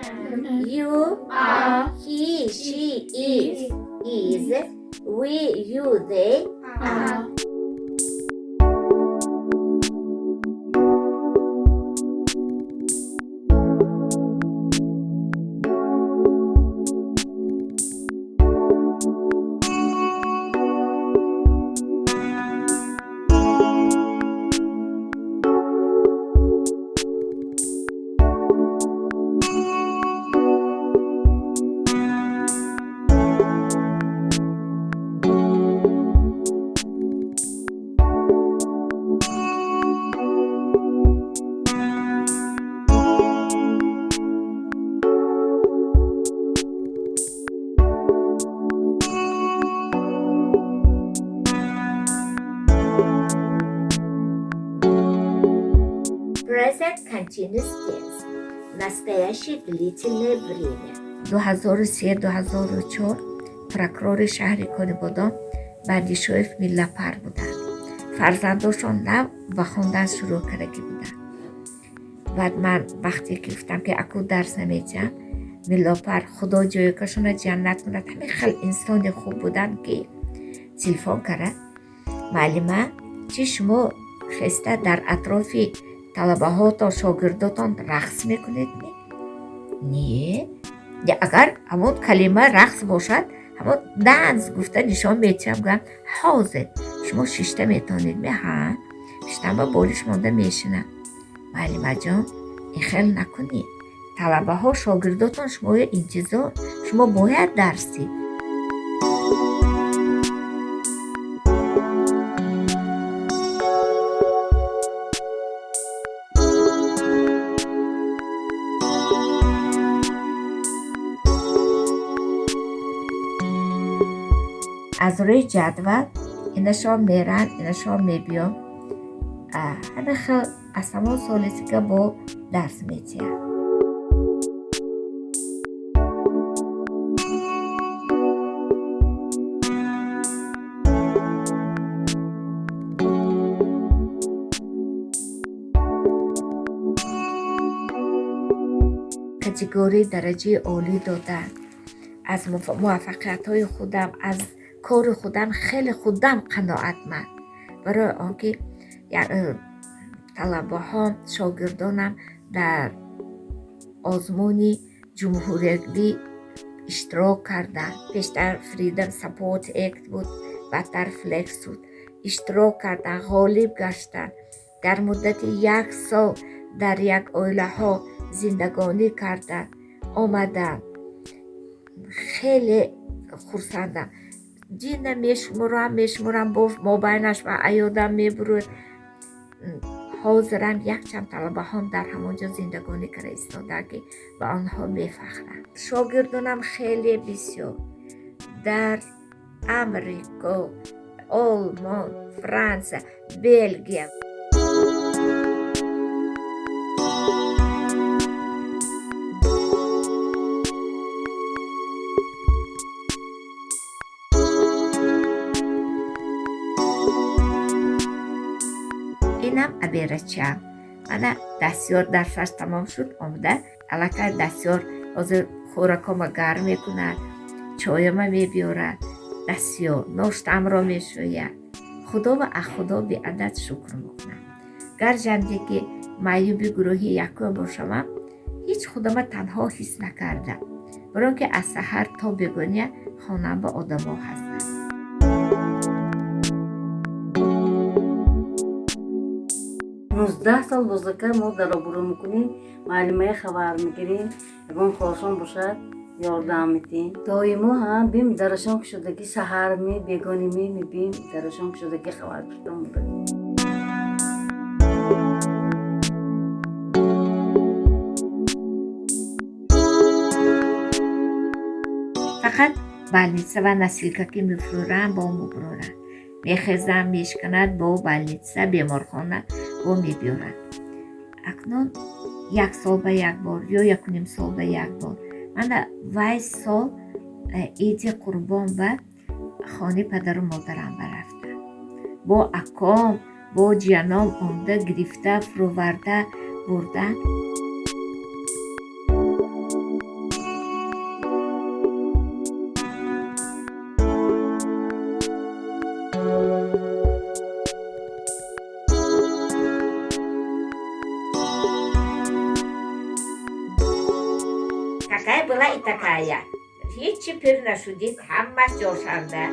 You, Are. He, she, it, is, we, you, they Are. Present continuous tense. Настоящее длительное время. 2003-2004 прокурори шаҳри Конибодом Бандишоев Миллапар буданд. Фарзандошон нав ба хондан шурӯъ кардагӣ буданд. Баъд ман вақте ки гуфтам, ки аку дарс наметиҳам, Миллопар, Худо ҷойгоҳашонро ҷаннат кунад, ҳамин хел инсони хуб буданд, ки телефон кард: «Муаллима, чи шумо хеста дар атрофи талабаҳотон, шогирдотон рақс мекунед?» Не, агар ҳамон калима рақс бошад, ҳамон dance гуфта нишон метиҳам. Гӯям: «Ҳозир шумо шишта метавонед?» Ме, ҳа, шиштам, ба болиш монда мешинам. «Муаллимаҷон, ин хел накунед, талабаҳо, шогирдотон шуморо интизор, шумо бояд дарс диҳед». Аз рӯи ҷадвал инашон меранд, инашон мебиён. Ҳамин хел аз ҳамон соли дига бо дарс метиҳам. Категорияи дараҷаи олӣ доданд. Аз муваффақиятҳои худам, аз кори худам хеле худам қаноатманд, барои он ки талабаҳом, шогирдонам дар озмуни ҷумҳуриявӣ иштирок карданд. Пештар Freedom Support Act буд, баъдтар FLEX буд. Иштирок карданд, ғолиб гаштанд, дар муддати як сол дар як оилаҳо зиндагонӣ карданд, омаданд. Хеле хурсандам. Дина мешуморам, мешуморам, бо мобайнаш ва аёдам мебуруд. Ҳозирам якчанд талабаҳом дар ҳамон ҷо зиндагонӣ карда истодаанд, ки ба онҳо мефахрам. Шогирдонам хеле бисёр дар Амрико, Олмон, Франсия, Белгия. Инам аберачам, мана дастёр. Дарсаш тамом шуд, омада аллакай дастёр ҳозир хӯракома гарм мекунад, чояма мебиёрад, дастёр ноштамро мешӯяд. Худо ва аз Худо беадад шукр мекунам. Гарчанде ки маъюби гурӯҳи якум бошамам, ҳеҷ худама танҳо ҳис накардам, барои он ки аз саҳар то бегоҳия хонаам ба одамо ҳастанд. 19 сол бозака мо дар обрӯ мекунем, муаллимая хабар мегирем, ягон коршон бошад, ёрдам медиҳем. Доимо ҳам бим дарашон кушодагӣ, саҳарми, бегоними мебим, дарашон кушодагӣ, хабар кушодам. Фақат больница ва носилка ки мефурӯрам, бо мебурорам, мехезам, мешканад, бо больница, беморхона бо мебиёрад. Акнун як сол ба як бор ё якуним сол ба як бор. Мана вай сол Иди Қурбон ба хонаи падару модарам барафтам, бо аком, бо ҷияном омда гирифта, фурӯварда бурдан. Была и такая. Ҳечи пир нашудид, ҳамаш ҷошанда.